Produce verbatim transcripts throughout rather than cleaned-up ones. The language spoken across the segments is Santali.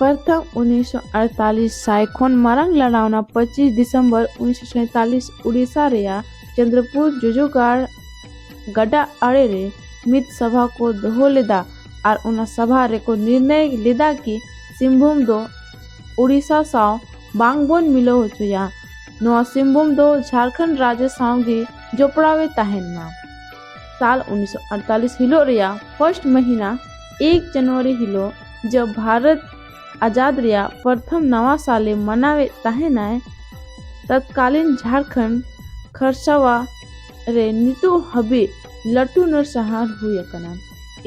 ᱯᱨᱚᱛᱷᱚᱢ ᱩᱱᱤᱥᱥᱚ ᱟᱴᱛᱟᱞᱤᱥ ᱥᱟᱭ ᱠᱷᱚᱱ ᱢᱟᱨᱟᱝ ᱞᱟᱲᱟᱣᱱᱟ ᱯᱚᱸᱪᱤᱥ ᱰᱤᱥᱮᱢᱵᱚᱨ ᱩᱱᱤᱥᱥᱚ ᱥᱟᱭᱛᱟᱞᱤᱥ ᱩᱲᱤᱥᱥᱟ ᱨᱮᱭᱟᱜ ᱪᱚᱱᱫᱨᱚᱯᱩᱨ ᱡᱚᱡᱚᱜᱟᱲ ᱜᱟᱰᱟ ᱟᱲᱮ ᱨᱮ ᱢᱤᱫ ᱥᱚᱵᱷᱟ ᱠᱚ ᱫᱚᱦᱚ ᱞᱮᱫᱟ ᱟᱨ ᱚᱱᱟ ᱥᱚᱵᱷᱟ ᱨᱮᱠᱚ ᱱᱤᱨᱱᱚᱭ ᱞᱮᱫᱟ ᱠᱤ ᱥᱤᱝᱵᱷᱩᱢ ᱫᱚ ᱩᱲᱤᱥᱥᱟ ᱥᱟᱶ ᱵᱟᱝ ᱵᱚᱱ ᱢᱤᱞᱟᱹᱣ ᱦᱚᱪᱚᱭᱟ᱾ ᱱᱚᱣᱟ ᱥᱤᱝᱵᱷᱩᱢ ᱫᱚ ᱡᱷᱟᱲᱠᱷᱚᱸᱰ ᱨᱟᱡᱽ ᱥᱟᱶ ᱜᱮ ᱡᱚᱯᱲᱟᱣ ᱮ ᱛᱟᱦᱮᱱ ᱢᱟ᱾ ᱥᱟᱞ ᱩᱱᱤᱥᱥᱚ ᱟᱴᱛᱟᱞᱤᱥ ᱦᱤᱞᱳᱜ ᱨᱮᱭᱟᱜ ᱯᱷᱟᱨᱥᱴ ᱢᱟᱹᱦᱤᱱᱟ ᱮᱠ ᱡᱟᱱᱩᱣᱟᱨᱤ ᱦᱤᱞᱳᱜ ᱡᱚᱵ ᱵᱷᱟᱨᱚᱛ ᱟᱡᱟᱫ ᱨᱮᱭᱟᱜ ᱯᱨᱚᱛᱷᱚᱢ ᱱᱟᱣᱟ ᱥᱟᱞᱮ ᱢᱟᱱᱟᱣᱮᱫ ᱛᱟᱦᱮᱱᱟᱭ, ᱛᱚᱛᱠᱟᱞᱤᱱ ᱡᱷᱟᱲᱠᱷᱚᱸᱰ ᱠᱷᱟᱨᱥᱟᱣᱟ ᱨᱮ ᱱᱤᱛᱚᱜ ᱦᱟᱹᱵᱤᱡ ᱞᱟᱹᱴᱩ ᱱᱚᱨᱥᱟᱦᱟᱨ ᱦᱩᱭ ᱟᱠᱟᱱᱟ᱾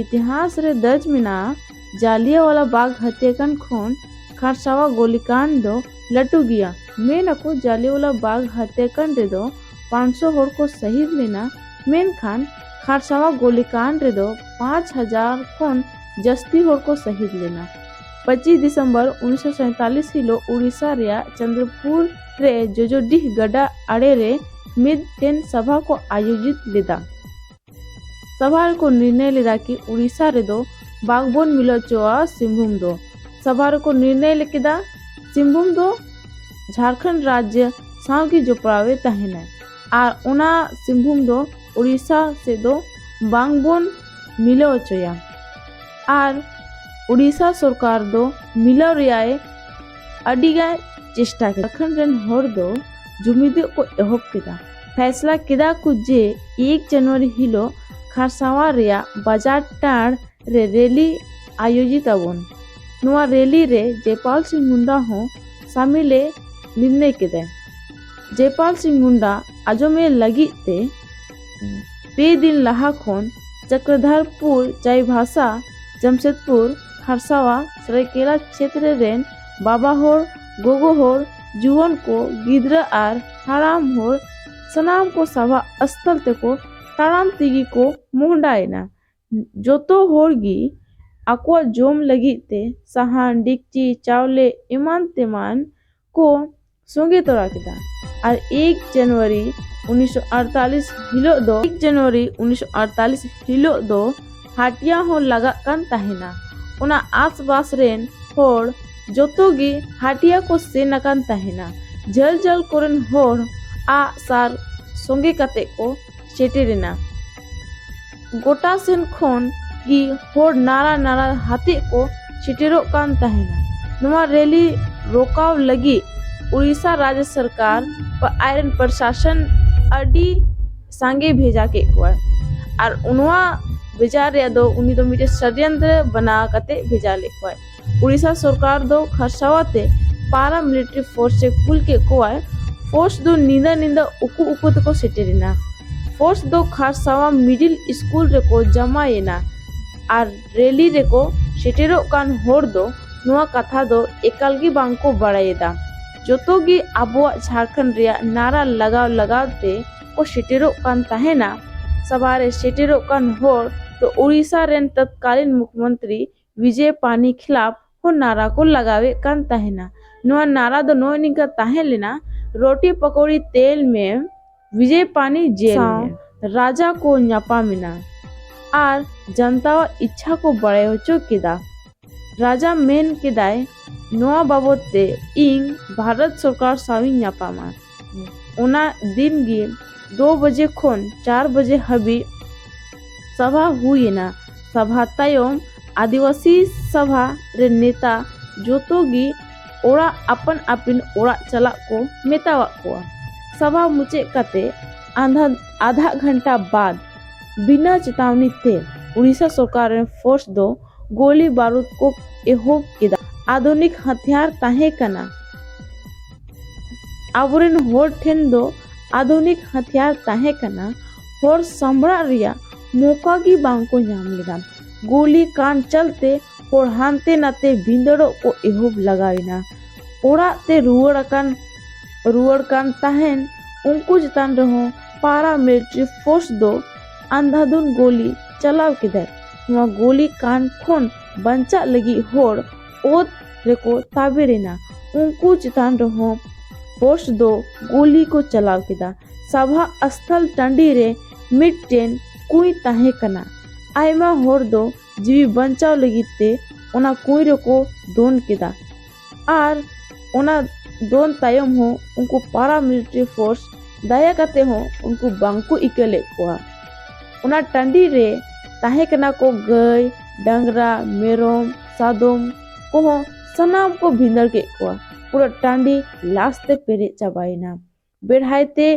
ᱤᱛᱤᱦᱟᱥ ᱨᱮ ᱫᱚᱨᱡᱽ ᱢᱮᱱᱟᱜᱼᱟ, ᱡᱟᱞᱤᱭᱟᱣᱟᱞᱟ ᱵᱟᱜᱽ ᱦᱚᱛᱭᱟᱠᱟᱸᱰ ᱠᱷᱚᱱ ᱠᱷᱟᱨᱥᱟᱣᱟ ᱜᱳᱞᱤᱠᱟᱸᱰ ᱫᱚ ᱞᱟᱹᱴᱩ ᱜᱮᱭᱟ᱾ ᱢᱮᱱ ᱟᱠᱚ ᱡᱟᱞᱤᱭᱟᱣᱟᱞᱟ ᱵᱟᱜᱽ ᱦᱚᱛᱭᱟᱠᱟᱸᱰ ᱨᱮᱫᱚ ᱯᱟᱸᱪᱥᱚ ᱦᱚᱲ ᱠᱚ ᱥᱟᱹᱦᱤᱫ ᱞᱮᱱᱟ, ᱢᱮᱱᱠᱷᱟᱱ ᱠᱷᱟᱨᱥᱟᱣᱟ ᱜᱳᱞᱤᱠᱟᱸᱰ ᱨᱮᱫᱚ ᱯᱟᱸᱪ ᱦᱟᱡᱟᱨ ᱠᱷᱚᱱ ᱡᱟᱹᱥᱛᱤ ᱦᱚᱲ ᱠᱚ ᱥᱟᱹᱦᱤᱫ ᱞᱮᱱᱟ᱾ ᱯᱚᱸᱪᱤᱥ ᱰᱤᱥᱮᱢᱵᱚᱨ ᱩᱱᱤᱥᱥᱚ ᱥᱟᱭᱛᱟᱞᱤᱥ ᱦᱤᱞᱳᱜ ᱩᱲᱤᱥᱥᱟ ᱨᱮᱭᱟᱜ ᱪᱚᱱᱫᱨᱚᱯᱩᱨ ᱨᱮ ᱡᱚᱡᱚᱰᱤᱦ ᱜᱟᱰᱟ ᱟᱲᱮ ᱨᱮ ᱢᱤᱫᱴᱮᱱ ᱥᱚᱵᱷᱟ ᱠᱚ ᱟᱭᱳᱡᱤᱛ ᱞᱮᱫᱟ᱾ ᱥᱚᱵᱷᱟ ᱨᱮᱠᱚ ᱱᱤᱨᱱᱚᱭ ᱞᱮᱫᱟ ᱠᱤ ᱩᱲᱤᱥᱥᱟ ᱨᱮᱫᱚ ᱵᱟᱝ ᱵᱚᱱ ᱢᱤᱞᱟᱹᱣ ᱦᱚᱪᱚᱣᱟ ᱥᱤᱝᱵᱷᱩᱢ ᱫᱚ᱾ ᱥᱚᱵᱷᱟ ᱨᱮᱠᱚ ᱱᱤᱨᱱᱚᱭ ᱞᱮ ᱠᱮᱫᱟ ᱥᱤᱝᱵᱷᱩᱢ ᱫᱚ ᱡᱷᱟᱲᱠᱷᱚᱸᱰ ᱨᱟᱡᱽ ᱥᱟᱶ ᱜᱮ ᱡᱚᱯᱲᱟᱣ ᱮ ᱛᱟᱦᱮᱱᱟᱭ ᱟᱨ ᱚᱱᱟ ᱥᱤᱝᱵᱷᱩᱢ ᱫᱚ ᱩᱲᱤᱥᱥᱟ ᱥᱮᱫ ᱫᱚ ᱵᱟᱝ ᱵᱚᱱ ᱢᱤᱞᱟᱹᱣ ᱦᱚᱪᱚᱭᱟ᱾ ᱟᱨ ᱩᱲᱤᱥᱥᱟ ᱥᱚᱨᱠᱟᱨ ᱫᱚ ᱢᱤᱞᱟᱹᱣ ᱨᱮᱭᱟᱜ ᱮ ᱟᱹᱰᱤ ᱜᱟᱱ ᱪᱮᱥᱴᱟ ᱠᱮᱫᱟ᱾ ᱡᱷᱟᱲᱠᱷᱚᱸᱰ ᱨᱮᱱ ᱦᱚᱲ ᱫᱚ ᱡᱩᱢᱤᱫᱚᱜ ᱠᱚ ᱮᱦᱚᱵ ᱠᱮᱫᱟ᱾ ᱯᱷᱮᱥᱞᱟ ᱠᱮᱫᱟ ᱠᱚ ᱡᱮ ᱮᱠ ᱡᱟᱱᱩᱣᱟᱨᱤ ᱦᱤᱞᱳᱜ ᱠᱷᱟᱨᱥᱟᱣᱟ ᱨᱮᱭᱟᱜ ᱵᱟᱡᱟᱨ ᱴᱟᱲ ᱨᱮ ᱨᱮᱞᱤ ᱟᱭᱳᱡᱤᱛ ᱟᱵᱚᱱ᱾ ᱱᱚᱣᱟ ᱨᱮᱞᱤ ᱨᱮ ᱡᱚᱭᱯᱟᱞ ᱥᱤᱝ ᱢᱩᱱᱰᱟ ᱦᱚᱸ ᱥᱟᱢᱤᱞ ᱮ ᱱᱤᱨᱱᱚᱭ ᱠᱮᱫᱟᱭ᱾ ᱡᱚᱭᱯᱟᱞ ᱥᱤᱝ ᱢᱩᱱᱰᱟ ᱟᱸᱡᱚᱢᱮ ᱞᱟᱹᱜᱤᱫ ᱛᱮ ᱯᱮ ᱫᱤᱱ ᱞᱟᱦᱟ ᱠᱷᱚᱱ ᱪᱚᱠᱨᱚᱫᱷᱚᱨᱯᱩᱨ, ᱪᱟᱭᱵᱟᱥᱟ, ᱡᱟᱢᱥᱮᱫᱽᱯᱩᱨ, ᱠᱷᱟᱨᱥᱟᱣᱟ, ᱥᱟᱨᱟᱭᱠᱮᱞᱟ ᱪᱷᱮᱛᱨᱚ ᱨᱮᱱ ᱵᱟᱵᱟ ᱦᱚᱲ, ᱜᱚᱜᱚ ᱦᱚᱲ, ᱡᱩᱣᱟᱹᱱ ᱠᱚ, ᱜᱤᱫᱽᱨᱟᱹ ᱟᱨ ᱦᱟᱲᱟᱢ ᱦᱚᱲ ᱥᱟᱱᱟᱢ ᱠᱚ ᱥᱚᱵᱷᱟ ᱥᱛᱷᱚᱞ ᱛᱮᱠᱚ ᱛᱟᱲᱟᱢ ᱛᱮᱜᱮ ᱠᱚ ᱢᱚᱦᱰᱟᱭᱮᱱᱟ᱾ ᱡᱚᱛᱚ ᱦᱚᱲ ᱜᱮ ᱟᱠᱚᱣᱟᱜ ᱡᱚᱢ ᱞᱟᱹᱜᱤᱫ ᱛᱮ ᱥᱟᱦᱟᱱ, ᱰᱮᱠᱪᱤ, ᱪᱟᱣᱞᱮ ᱮᱢᱟᱱ ᱛᱮᱢᱟᱱ ᱠᱚ ᱥᱚᱸᱜᱮ ᱛᱚᱨᱟ ᱠᱮᱫᱟ᱾ ᱟᱨ ᱮᱠ ᱡᱟᱱᱩᱣᱟᱨᱤ ᱩᱱᱤᱥᱥᱚ ᱟᱴᱛᱟᱞᱤᱥ ᱦᱤᱞᱳᱜ ᱫᱚ, ᱮᱠ ᱡᱟᱱᱩᱣᱟᱨᱤ ᱩᱱᱤᱥᱥᱚ ᱟᱴᱛᱟᱞᱤᱥ ᱦᱤᱞᱳᱜ ᱫᱚ ᱦᱟᱹᱴᱤᱭᱟᱹ ᱦᱚᱸ ᱞᱟᱜᱟᱜ ᱠᱟᱱ ᱛᱟᱦᱮᱱᱟ᱾ ᱚᱱᱟ ᱟᱥᱯᱟᱥ ᱨᱮᱱ ᱦᱚᱲ ᱡᱚᱛᱚ ᱜᱮ ᱦᱟᱹᱴᱤᱭᱟ ᱠᱚ ᱥᱮᱱ ᱟᱠᱟᱱ ᱛᱟᱦᱮᱱᱟ᱾ ᱡᱷᱟᱹᱞ ᱡᱷᱟᱹᱞ ᱠᱚᱨᱮᱱ ᱦᱚᱲ ᱟᱜ ᱥᱟᱨ ᱥᱚᱸᱜᱮ ᱠᱟᱛᱮ ᱠᱚ ᱥᱮᱴᱮᱨᱮᱱᱟ᱾ ᱜᱚᱴᱟ ᱥᱮᱱ ᱠᱷᱚᱱ ᱜᱮ ᱦᱚᱲ ᱱᱟᱨᱟ ᱱᱟᱨᱟ ᱦᱟᱛᱮ ᱠᱚ ᱥᱮᱴᱮᱨᱚᱜ ᱠᱟᱱ ᱛᱟᱦᱮᱱᱟ᱾ ᱱᱚᱣᱟ ᱨᱮᱞᱤ ᱨᱚᱠᱟᱣ ᱞᱟᱹᱜᱤᱫ ᱩᱲᱤᱥᱥᱟ ᱨᱟᱡᱽ ᱥᱚᱨᱠᱟᱨ ᱟᱡᱨᱮᱱ ᱯᱨᱚᱥᱟᱥᱚᱱ ᱟᱹᱰᱤ ᱥᱟᱸᱜᱮ ᱵᱷᱮᱡᱟ ᱠᱮᱫ ᱠᱚᱣᱟᱭ᱾ ᱟᱨ ᱱᱚᱣᱟ ᱵᱷᱮᱡᱟ ᱨᱮᱭᱟᱜ ᱫᱚ ᱩᱱᱤ ᱫᱚ ᱢᱤᱫᱴᱮᱱ ᱥᱚᱰᱭᱚᱱᱛᱨᱚ ᱵᱮᱱᱟᱣ ᱠᱟᱛᱮ ᱵᱷᱮᱡᱟ ᱞᱮᱫ ᱠᱚᱣᱟᱭ᱾ ᱩᱲᱤᱥᱥᱟ ᱥᱚᱨᱠᱟᱨ ᱫᱚ ᱠᱷᱟᱨᱥᱟᱣᱟ ᱛᱮ ᱯᱟᱨᱟ ᱢᱤᱞᱤᱴᱟᱨᱤ ᱯᱷᱳᱨᱥ ᱮ ᱠᱩᱞ ᱠᱮᱫ ᱠᱚᱣᱟᱭ᱾ ᱯᱷᱳᱨᱥ ᱫᱚ ᱧᱤᱫᱟᱹ ᱧᱤᱫᱟᱹ ᱩᱠᱩ ᱩᱠᱩ ᱛᱮᱠᱚ ᱥᱮᱴᱮᱨᱮᱱᱟ᱾ ᱯᱷᱳᱨᱥ ᱫᱚ ᱠᱷᱟᱨᱥᱟᱣᱟ ᱢᱤᱰᱤᱞ ᱥᱠᱩᱞ ᱨᱮᱠᱚ ᱡᱟᱢᱟᱭᱮᱱᱟ᱾ ᱟᱨ ᱨᱮᱞᱤ ᱨᱮᱠᱚ ᱥᱮᱴᱮᱨᱚᱜ ᱠᱟᱱ ᱦᱚᱲ ᱫᱚ ᱱᱚᱣᱟ ᱠᱟᱛᱷᱟ ᱫᱚ ᱮᱠᱟᱞ ᱜᱮ ᱵᱟᱝ ᱠᱚ ᱵᱟᱲᱟᱭᱮᱫᱟ᱾ ᱡᱚᱛᱚ ᱜᱮ ᱟᱵᱚᱣᱟᱜ ᱡᱷᱟᱲᱠᱷᱚᱸᱰ ᱨᱮᱭᱟᱜ ᱱᱟᱨᱟ ᱞᱟᱜᱟᱣ ᱞᱟᱜᱟᱣ ᱛᱮ ᱠᱚ ᱥᱮᱴᱮᱨᱚᱜ ᱠᱟᱱ ᱛᱟᱦᱮᱱᱟ᱾ ᱥᱚᱵᱷᱟ ᱨᱮ ᱥᱮᱴᱮᱨᱚᱜ ᱠᱟᱱ ᱦᱚᱲ ᱫᱚ ᱩᱲᱤᱥᱥᱟ ᱨᱮᱱ ᱛᱚᱛᱠᱟᱞᱤᱱ ᱢᱩᱠᱷᱭᱚᱢᱚᱱᱛᱨᱤ ᱵᱤᱡᱚᱭ ᱯᱟᱱᱤ ᱠᱷᱤᱞᱟᱯ ᱦᱚᱸ ᱱᱟᱨᱟ ᱠᱚ ᱞᱟᱜᱟᱣᱮᱫ ᱠᱟᱱ ᱛᱟᱦᱮᱱᱟ᱾ ᱱᱚᱣᱟ ᱱᱟᱨᱟ ᱫᱚ ᱱᱚᱜᱼᱚᱭ ᱱᱤᱝᱠᱟ ᱛᱟᱦᱮᱸ ᱞᱮᱱᱟ, ᱨᱳᱴᱤ ᱯᱚᱠᱳᱲᱤ ᱛᱮᱞ ᱢᱮ ᱵᱤᱡᱚᱭ ᱯᱟᱱᱤ ᱡᱮᱞ ᱥᱟᱶ ᱢᱮ᱾ ᱨᱟᱡᱟ ᱠᱚ ᱧᱟᱯᱟᱢ ᱮᱱᱟ ᱟᱨ ᱡᱟᱱᱛᱟᱣᱟᱜ ᱤᱪᱪᱷᱟ ᱠᱚ ᱵᱟᱲᱟᱭ ᱦᱚᱪᱚ ᱠᱮᱫᱟ᱾ ᱨᱟᱡᱟ ᱢᱮᱱ ᱠᱮᱫᱟᱭ, ᱱᱚᱣᱟ ᱵᱟᱵᱚᱫ ᱛᱮ ᱤᱧ ᱵᱷᱟᱨᱚᱛ ᱥᱚᱨᱠᱟᱨ ᱥᱟᱶ ᱤᱧ ᱧᱟᱯᱟᱢᱟ᱾ ᱚᱱᱟ ᱫᱤᱱ ᱜᱮ ᱫᱩ ᱵᱟᱡᱮ ᱠᱷᱚᱱ ᱪᱟᱨ ᱵᱟᱡᱮ ᱦᱟᱹᱵᱤᱡ ᱥᱚᱵᱷᱟ ᱦᱩᱭ ᱮᱱᱟ᱾ ᱥᱚᱵᱷᱟ ᱛᱟᱭᱚᱢ ᱟᱹᱫᱤᱵᱟᱹᱥᱤ ᱥᱚᱵᱷᱟ ᱨᱮᱱ ᱱᱮᱛᱟ ᱡᱚᱛᱚ ᱜᱮ ᱚᱲᱟᱜ ᱟᱯᱟᱱ ᱟᱹᱯᱤᱱ ᱚᱲᱟᱜ ᱪᱟᱞᱟᱜ ᱠᱚ ᱢᱮᱛᱟᱣᱟᱫ ᱠᱚᱣᱟ᱾ ᱥᱚᱵᱷᱟ ᱢᱩᱪᱟᱹᱫ ᱠᱟᱛᱮ ᱟᱫᱷᱟ, ᱟᱫᱷᱟ ᱜᱷᱚᱱᱴᱟ ᱵᱟᱫ ᱵᱤᱱᱟᱹ ᱪᱮᱛᱟᱣᱱᱤ ᱛᱮ ᱩᱲᱤᱥᱥᱟ ᱥᱚᱨᱠᱟᱨ ᱨᱮᱱ ᱯᱷᱳᱨᱥ ᱫᱚ ᱜᱳᱞᱤ ᱵᱟᱹᱨᱩᱫ ᱠᱚ ᱮᱦᱚᱵ ᱠᱮᱫᱟ᱾ ᱟᱫᱷᱩᱱᱤᱠ ᱦᱟᱛᱤᱭᱟᱨ ᱛᱟᱦᱮᱸ ᱠᱟᱱᱟ᱾ ᱟᱵᱚᱨᱮᱱ ᱦᱚᱲ ᱴᱷᱮᱱ ᱫᱚ ᱟᱫᱷᱩᱱᱤᱠ ᱦᱟᱛᱤᱭᱟᱨ ᱛᱟᱦᱮᱸ ᱠᱟᱱᱟ᱾ ᱦᱚᱲ ᱥᱟᱢᱵᱲᱟᱜ ᱨᱮᱭᱟᱜ ᱢᱚᱠᱟ ᱜᱮ ᱵᱟᱝ ᱠᱚ ᱧᱟᱢ ᱞᱮᱫᱟ᱾ ᱜᱳᱞᱤ ᱠᱟᱱᱰ ᱪᱟᱞᱛᱮ ᱦᱚᱲ ᱦᱟᱱᱛᱮ ᱱᱟᱛᱮ ᱵᱷᱤᱸᱫᱟᱹᱲᱚᱜ ᱠᱚ ᱮᱦᱚᱵ ᱞᱟᱜᱟᱣ ᱮᱱᱟ᱾ ᱚᱲᱟᱜ ᱛᱮ ᱨᱩᱣᱟᱹᱲ ᱟᱠᱟᱱ, ᱨᱩᱣᱟᱹᱲ ᱠᱟᱱ ᱛᱟᱦᱮᱱ ᱩᱱᱠᱩ ᱪᱮᱛᱟᱱ ᱨᱮᱦᱚᱸ ᱯᱟᱨᱟ ᱢᱤᱞᱤᱴᱟᱨᱤ ᱯᱷᱳᱨᱥ ᱫᱚ ᱟᱱᱫᱷᱟᱫᱷᱩᱱ ᱜᱳᱞᱤ ᱪᱟᱞᱟᱣ ᱠᱮᱫᱟᱭ᱾ ᱱᱚᱣᱟ ᱜᱳᱞᱤ ᱠᱟᱱᱰ ᱠᱷᱚᱱ ᱵᱟᱧᱪᱟᱜ ᱞᱟᱹᱜᱤᱫ ᱦᱚᱲ ᱚᱛ ᱨᱮᱠᱚ ᱛᱟᱵᱮᱨ ᱮᱱᱟ᱾ ᱩᱱᱠᱩ ᱪᱮᱛᱟᱱ ᱨᱮᱦᱚᱸ ᱯᱷᱳᱨᱥ ᱫᱚ ᱜᱳᱞᱤ ᱠᱚ ᱪᱟᱞᱟᱣ ᱠᱮᱫᱟ᱾ ᱥᱟᱵᱷᱟ ᱥᱛᱷᱚᱞ ᱴᱟᱺᱰᱤ ᱨᱮ ᱢᱤᱫᱴᱮᱱ ᱠᱩᱸᱭ ᱛᱟᱦᱮᱸ ᱠᱟᱱᱟ᱾ ᱟᱭᱢᱟ ᱦᱚᱲ ᱫᱚ ᱡᱤᱣᱤ ᱵᱟᱧᱪᱟᱣ ᱞᱟᱹᱜᱤᱫ ᱛᱮ ᱚᱱᱟ ᱠᱩᱸᱭ ᱨᱮᱠᱚ ᱫᱚᱱ ᱠᱮᱫᱟ᱾ ᱟᱨ ᱚᱱᱟ ᱫᱚᱱ ᱛᱟᱭᱚᱢ ᱦᱚᱸ ᱩᱱᱠᱩ ᱯᱟᱨᱟ ᱢᱤᱞᱤᱴᱟᱨᱤ ᱯᱷᱳᱨᱥ ᱫᱟᱭᱟ ᱠᱟᱛᱮ ᱦᱚᱸ ᱩᱱᱠᱩ ᱵᱟᱝᱠᱚ ᱤᱠᱟᱹ ᱞᱮᱫ ᱠᱚᱣᱟ᱾ ᱚᱱᱟ ᱴᱟᱺᱰᱤ ᱨᱮ ᱛᱟᱦᱮᱸ ᱠᱟᱱᱟ ᱠᱚ ᱜᱟᱹᱭ, ᱰᱟᱝᱨᱟ, ᱢᱮᱨᱚᱢ, ᱥᱟᱫᱚᱢ ᱠᱚᱦᱚᱸ ᱥᱟᱱᱟᱢ ᱠᱚ ᱵᱷᱤᱸᱫᱟᱹᱲ ᱠᱮᱫ ᱠᱚᱣᱟ᱾ ᱯᱩᱨᱟᱹ ᱴᱟᱺᱰᱤ ᱞᱟᱥ ᱛᱮ ᱯᱮᱨᱮᱡ ᱪᱟᱵᱟᱭᱮᱱᱟ᱾ ᱵᱮᱲᱦᱟᱭ ᱛᱮ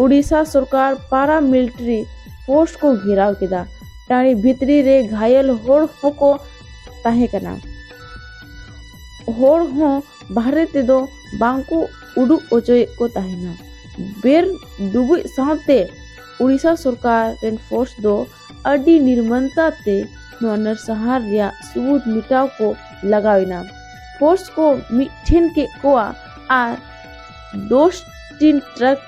ᱳᱰᱤᱥᱟ ᱥᱚᱨᱠᱟᱨ ᱯᱟᱨᱟ ᱢᱤᱞᱤᱴᱟᱨᱤ ᱯᱷᱳᱨᱥ ᱠᱚ ᱜᱷᱮᱨᱟᱣ ᱠᱮᱫᱟ᱾ ᱴᱟᱺᱰᱤ ᱵᱷᱤᱛᱨᱤ ᱨᱮ ᱜᱷᱟᱭᱮᱞ ᱦᱚᱲ ᱦᱚᱸᱠᱚ ᱛᱟᱦᱮᱸ ᱠᱟᱱᱟ᱾ ᱦᱚᱲ ᱦᱚᱸ ᱵᱟᱦᱨᱮ ᱛᱮᱫᱚ ᱵᱟᱝᱠᱚ ᱩᱰᱩᱠ ᱚᱪᱚᱭᱮᱫ ᱠᱚ ᱛᱟᱦᱮᱱᱟ᱾ ᱵᱮᱨ ᱰᱩᱵᱩᱡ ᱥᱟᱶᱛᱮ ᱳᱰᱤᱥᱟ ᱥᱚᱨᱠᱟᱨ ᱨᱮᱱ ᱯᱷᱳᱨᱥ ᱫᱚ ᱟᱹᱰᱤ ᱱᱤᱨᱢᱟᱱᱛᱟ ᱛᱮ ᱱᱚᱣᱟ ᱱᱟᱨᱥᱟᱦᱟᱨ ᱨᱮᱭᱟᱜ ᱥᱩᱵᱩᱫ ᱢᱮᱴᱟᱣ ᱠᱚ ᱞᱟᱜᱟᱣ ᱮᱱᱟ᱾ ᱯᱷᱳᱨᱥ ᱠᱚ ᱢᱤᱫ ᱴᱷᱮᱱ ᱠᱮᱫ ᱠᱚᱣᱟ ᱟᱨ ᱫᱚᱥ ᱴᱤᱱ ᱴᱨᱟᱠ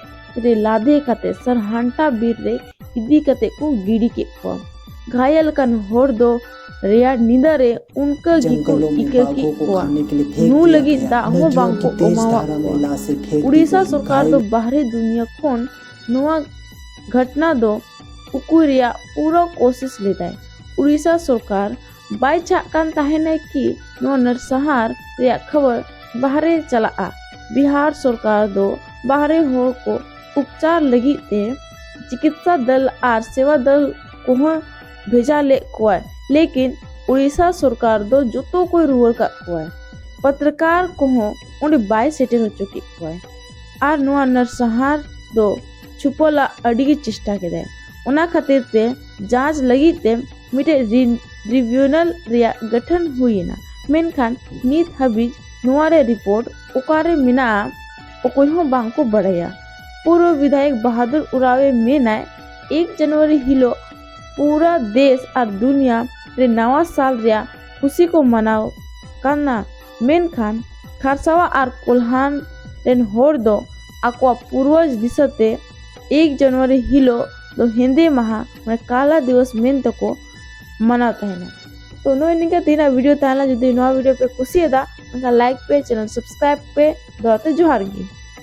ᱨᱮ ᱞᱟᱫᱮ ᱠᱟᱛᱮ ᱥᱟᱨᱦᱟᱱᱴᱟ ᱵᱤᱨ ᱨᱮ ᱤᱫᱤ ᱠᱟᱛᱮ ᱠᱚ ᱜᱤᱰᱤ ᱠᱮᱫ ᱠᱚᱣᱟ᱾ ᱜᱷᱟᱭᱮᱞ ᱟᱠᱟᱱ ᱦᱚᱲ ᱫᱚ ᱨᱮᱭᱟᱲ ᱧᱤᱫᱟᱹ ᱨᱮ ᱚᱱᱠᱟ ᱜᱮᱠᱚ ᱤᱠᱟᱹ ᱠᱮᱫ ᱠᱚᱣᱟ᱾ ᱧᱩ ᱞᱟᱹᱜᱤᱫ ᱫᱟᱜ ᱦᱚᱸ ᱵᱟᱝᱠᱚ ᱮᱢᱟᱣᱟᱫ ᱠᱚᱣᱟ᱾ ᱩᱲᱤᱥᱥᱟ ᱥᱚᱨᱠᱟᱨ ᱫᱚ ᱵᱟᱦᱨᱮ ᱫᱩᱱᱤᱭᱟᱹ ᱠᱷᱚᱱ ᱱᱚᱣᱟ ᱜᱷᱚᱴᱱᱟ ᱫᱚ ᱩᱠᱩᱭ ᱨᱮᱭᱟᱜ ᱯᱩᱨᱟᱹ ᱠᱳᱥᱤᱥ ᱞᱮᱫᱟᱭ᱾ ᱩᱲᱤᱥᱥᱟ ᱥᱚᱨᱠᱟᱨ ᱵᱟᱭ ᱪᱟᱦᱟᱜ ᱠᱟᱱ ᱛᱟᱦᱮᱱᱟ ᱠᱤ ᱱᱚᱣᱟ ᱱᱟᱨᱥᱟᱦᱟᱨ ᱨᱮᱭᱟᱜ ᱠᱷᱚᱵᱚᱨ ᱵᱟᱦᱨᱮ ᱪᱟᱞᱟᱜᱼᱟ᱾ ᱵᱤᱦᱟᱨ ᱥᱚᱨᱠᱟᱨ ᱫᱚ ᱵᱟᱦᱨᱮ ᱦᱚᱲ ᱠᱚ ᱩᱯᱪᱟᱨ ᱞᱟᱹᱜᱤᱫ ᱛᱮ ᱪᱤᱠᱤᱛᱥᱟ ᱫᱚᱞ ᱟᱨ ᱥᱮᱵᱟ ᱫᱚᱞ ᱠᱚᱦᱚᱸ ᱵᱷᱮᱡᱟ ᱞᱮᱫ ᱠᱚᱣᱟᱭ, ᱞᱮᱠᱤᱱ ᱩᱲᱤᱥᱥᱟ ᱥᱚᱨᱠᱟᱨ ᱫᱚ ᱡᱚᱛᱚ ᱠᱚᱭ ᱨᱩᱣᱟᱹᱲ ᱠᱟᱜ ᱠᱚᱣᱟᱭ᱾ ᱯᱚᱛᱨᱚᱠᱟᱨ ᱠᱚᱦᱚᱸ ᱚᱸᱰᱮ ᱵᱟᱭ ᱥᱮᱴᱮᱨ ᱦᱚᱪᱚ ᱠᱮᱫ ᱠᱚᱣᱟᱭ᱾ ᱟᱨ ᱱᱚᱣᱟ ᱱᱟᱨᱥᱟᱦᱟᱨ ᱫᱚ ᱪᱷᱩᱯᱟᱹ ᱞᱟᱜ ᱟᱹᱰᱤ ᱜᱮ ᱪᱮᱥᱴᱟ ᱠᱮᱫᱟᱭ᱾ ᱚᱱᱟ ᱠᱷᱟᱹᱛᱤᱨ ᱛᱮ ᱡᱟᱸᱪ ᱞᱟᱹᱜᱤᱫ ᱛᱮ ᱢᱤᱫᱴᱮᱡ ᱨᱤ-, ᱴᱨᱤᱵᱤᱭᱩᱱᱟᱞ ᱨᱮᱭᱟᱜ ᱜᱚᱴᱷᱚᱱ ᱦᱩᱭ ᱮᱱᱟ, ᱢᱮᱱᱠᱷᱟᱱ ᱱᱤᱛ ᱦᱟᱹᱵᱤᱡ ᱱᱚᱣᱟ ᱨᱮᱭᱟᱜ ᱨᱤᱯᱳᱨᱴ ᱚᱠᱟᱨᱮ ᱢᱮᱱᱟᱜᱼᱟ, ᱚᱠᱚᱭ ᱦᱚᱸ ᱵᱟᱝ ᱠᱚ ᱵᱟᱲᱟᱭᱟ᱾ ᱯᱩᱨᱵᱚ ᱵᱤᱫᱷᱟᱭᱚᱠ ᱵᱟᱦᱟᱫᱩᱨ ᱩᱨᱟᱣᱮ ᱢᱮᱱᱟᱭ, ᱮᱠ ᱡᱟᱱᱩᱣᱟᱨᱤ ᱦᱤᱞᱳᱜ ᱯᱩᱨᱟ ᱫᱮᱥ ᱟᱨ ᱫᱩᱱᱤᱭᱟ ᱨᱮ ᱱᱟᱣᱟ ᱥᱟᱞ ᱨᱮᱭᱟᱜ ᱠᱷᱩᱥᱤ ᱠᱚ ᱢᱟᱱᱟᱣ ᱠᱟᱱᱟ, ᱢᱮᱱᱠᱷᱟᱱ ᱠᱷᱟᱨᱥᱟᱣᱟ ᱟᱨ ᱠᱳᱞᱦᱟᱱ ᱨᱮᱱ ᱦᱚᱲ ᱫᱚ ᱟᱠᱚᱣᱟᱜ ᱯᱩᱨᱵᱚᱡᱽ ᱫᱤᱥᱟᱹᱛᱮ ᱮᱠ ᱡᱟᱱᱩᱣᱟᱨᱤ ᱦᱤᱞᱳᱜ ᱫᱚ ᱦᱮᱸᱫᱮ ᱢᱟᱦᱟ, ᱢᱟᱱᱮ ᱠᱟᱞᱟ ᱫᱤᱵᱚᱥ ᱢᱮᱱ ᱛᱮᱠᱚ ᱢᱟᱱᱟᱣ ᱛᱟᱦᱮᱱᱟ᱾ ᱛᱚ ᱱᱚᱜᱼᱚᱭ ᱱᱤᱝᱠᱟ ᱛᱮᱦᱮᱧᱟᱜ ᱵᱷᱤᱰᱤᱭᱳ ᱛᱟᱦᱮᱸ ᱞᱮᱱᱟ᱾ ᱡᱩᱫᱤ ᱱᱚᱣᱟ ᱵᱷᱤᱰᱤᱭᱳ ᱯᱮ ᱠᱩᱥᱤᱭᱟᱫᱟ, ᱮᱱᱠᱷᱟᱱ ᱞᱟᱭᱤᱠ ᱯᱮ, ᱪᱮᱱᱮᱞ ᱥᱟᱵᱥᱠᱨᱟᱭᱤᱵ ᱯᱮ, ᱫᱚᱭᱟᱛᱮ ᱡᱚᱦᱟᱨ ᱜᱮ᱾